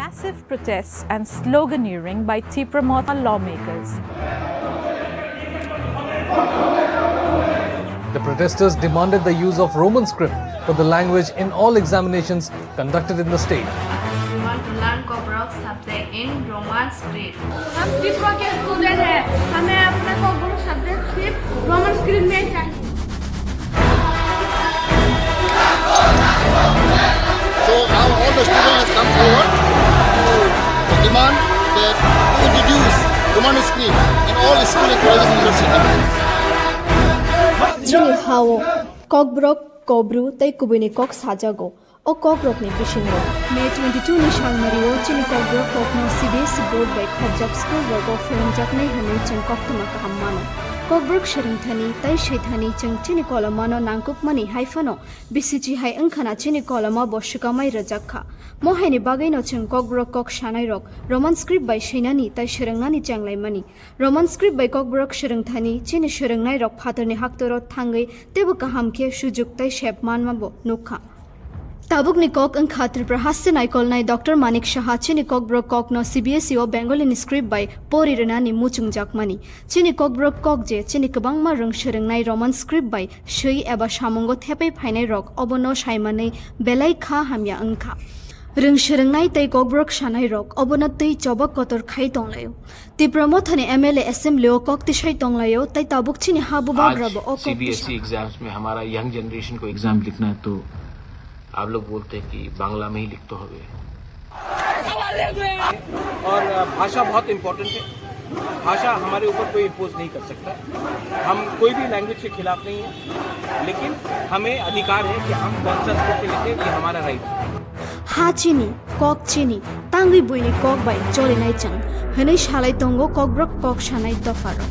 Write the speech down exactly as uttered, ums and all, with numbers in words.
Massive protests and sloganeering by Tipra Motha lawmakers. The protesters demanded the use of Roman script for the language in all examinations conducted in the state. We want to learn Kokborok subject in Roman script. हम त्रिपुरा के स्टूडेंट हैं, हमें अपने कॉकबोरक सब्जेक्ट सिर्फ Roman script में चाहिए। So now all the students have come forward to demand that to introduce Roman script in all school and colleges and universities. Chini hao Kokborok, Kobru tei kubuini kok sajago. O kokrokni bisingo May twenty-two ni salmario chini Kokborok kokno C B S E board bai khopjak school rogo phwrwngjaknai hwnwi chwng koktwma kaham mano. Kokborok swrwngthani tei swithani chwng chini kolomano nangkukmani hai phano bisichi hai wngkhana chini koloma bo swkamai rwjak kha. Mo haini bagwino chwng Kokborok kok sanairok Roman script bai swinani tei swrwngnani chenglaimani. Roman script bai Kokborok swrwngthani chini swrwngnairok phatarni haktoro thangwi teibo kaham khe sujuk tei sep manma bo nukha. Tabukni kok wngkha Tripura haste naikolnai Doctor Manik Saha chini Kokborok kokno C B S E o Bengali ni script bai pori rwnani muchungjakmani. Chini Kokborok kok je chini kwbangma rwng swrwngnai Roman script bai swi eba samungo thepai phainai rok obono saimanwi belai kha hamya wngkha. Rwng swrwngnai tei Kokborok sanai rok obono twi chobak kotor khai tonglaio. Tipra Mothani M L A assembly o kok tisai tonglaio tei tabuk chini ha bubagra bo o kok C B S E exams mein hamara young generation ko exam likhna hai to aap log bolte hain ki Bangla mein hi likhte hobe. और भाषा बहुत इम्पोर्टेंट है। भाषा हमारे ऊपर कोई इम्पोज नहीं कर सकता। हम कोई भी लैंग्वेज के खिलाफ नहीं है, लेकिन हमें अधिकार है कि हम कौन सा स्क्रिप्ट लिखें, ये हमारा राइट है। Ha chini, kok chini, tangwi buini kok bai cholinai chwng, hwnwi salai tongo Kokborok kok sanai dopharok.